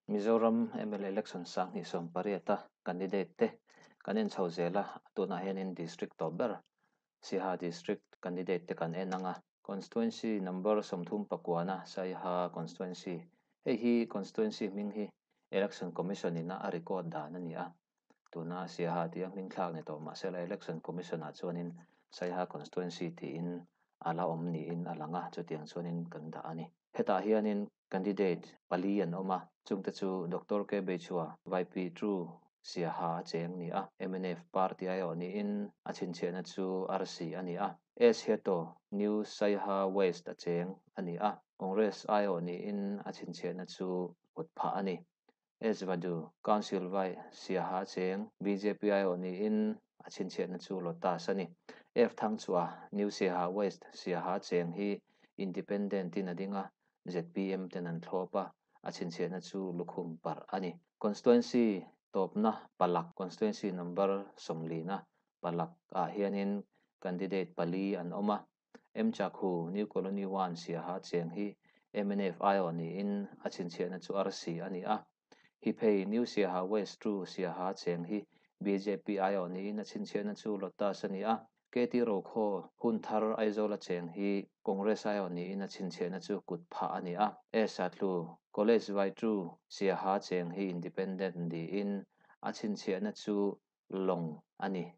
Mizoram mla election 2018 a candidate te kan en chho zel a, tunah hianin district tawp ber Siaha district candidate te kan en ang a. Constituency number 39 na Saiha constituency, hei hi constituency hming hi Election Commission ina a record dan a ni a, tuna Siaha tih a hming thlak ni tawh mahsela Election Commission ah chuanin Saiha constituency tiin a la awm niin a lang a, chutiang chuanin kan dah a ni. Hetah hianin candidate pali an awm a, chungte chu Doctor K Beichhua, Vaipi True, Siaha a cheng ni a, mnf party aiawh niin a chhinchhiahna chu arsi a ni a, S Heto, New Saiha West a cheng a ni a, Congress aiawh niin a chhinchhiahna chu kut phah a ni. S Vadu, Council Vai, Siaha a cheng, bjp aiawh niin a chhinchhiahna chu Lotus a ni. F Thangchhuah, New Siaha West, Siaha a cheng hi Independent in a ding a, zpm ten an thlawp a, a chhinchhiahna chu lukhum parh a ni. Constituency tawpna Palak, Constituency number 40 na Palak ah hianin candidate pali an awm a, M Chakhu, New Colony 1, Siaha cheng hi mnf aiawh niin a chhinchhiahna chu arsi a ni a. Hiphei, New Siaha West 2, Siaha cheng hi BJP aiawh niin a chhinchhiahna chu Lotus a ni a. KT Rokhaw, Hunthar Aizawl a cheng hi Congress aiawh niin a chhinchhiahna chu kut phah a ni a. S Atlu, College Vai 2, Siaha cheng hi Independent niin a chhinchhiahna chu lawng a ni.